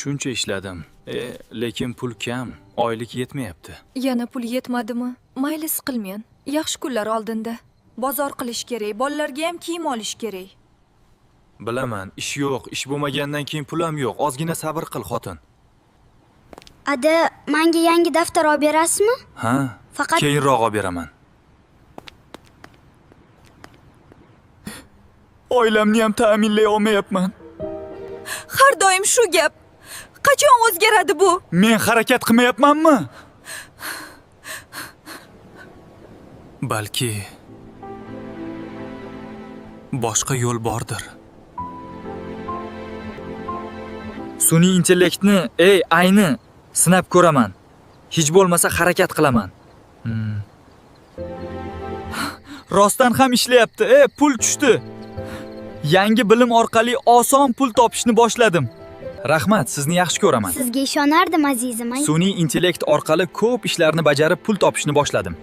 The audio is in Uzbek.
Shuncha ishladim. Lekin pul kam, oylik yetmayapti. Yana pul yetmadimi? Mayli, siqilmang. Yaxshi kunlar oldinda. Bozor qilish kerak, bolalarga ham kiyim olish kerak. Bilaman, ish yo'q, ish bo'lmagandan keyin pul ham yo'q. Ozgina sabr qil, xotin. Ada, menga yangi daftar olib berasizmi? Ha? Faqat Keyinroq olib beraman. Oilamni ham ta'minlay olmayapman. Har doim shu gap. Qachon o'zgaradi bu? Men harakat qilmayapmanmi? Balki boshqa yo'l bordir. Sun'iy intellektni, ey, ayni sinab ko'raman. Hech bo'lmasa harakat qilaman. Rostdan ham ishlayapti. Pul tushdi. Yangi bilim orqali oson pul topishni boshladim. Rahmat, sizni yaxshi ko'raman. Sizga ishonardim, azizim. Sun'iy intellekt orqali ko'p ishlarni bajarib pul topishni boshladim.